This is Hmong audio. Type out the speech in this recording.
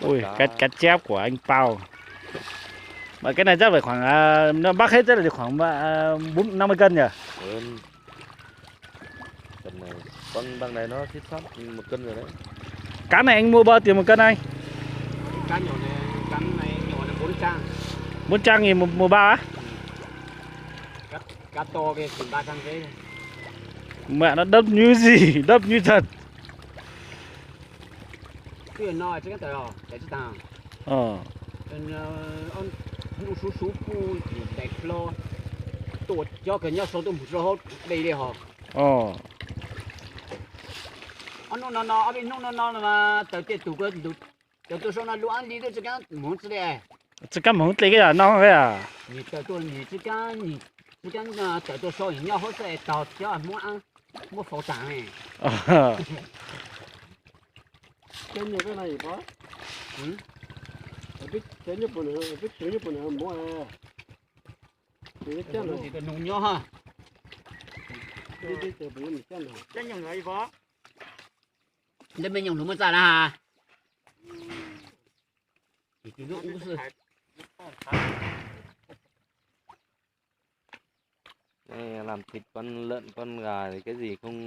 Ui, cá, cá chép của anh Pau. Mà cái này chắc phải khoảng, à, nó bác hết chắc là được khoảng, à, bốn, năm mươi cân nhỉ? Cá này anh mua bao tiền một cân anh? Cá nhỏ này, cá này, nhỏ này bốn trăm. Bốn trăm nghìn một, một bao á? Cá, cá to kia thì ba trăm rưỡi. Mẹ nó đớp như gì, đớp như thật. Twb yog no tsis kab tawm os, tawm tsis tag. Hnub sub sub kuj yim daim hlo, tuaj cov kawg nyob sau tuaj mus rau hauv dej li hos. Ob hnub no no, ob peb hnub no no mas tawm tej tus ko, tawm tuaj sau no lub ab li twb tsis kab mus txi li. Tsis kab mus txi kab yam no kab yam. Nim tawm tuaj nim tsis kab, nim tsis kab tawm tuaj sau nim nyob hauv xwb es tog cov muab, muab faus tag. Nyob, nyob, nyob, nyob, nyob. Lawv me nyuam hluas muaj txaj na. Làm thịt con lợn, con gà thì cái gì không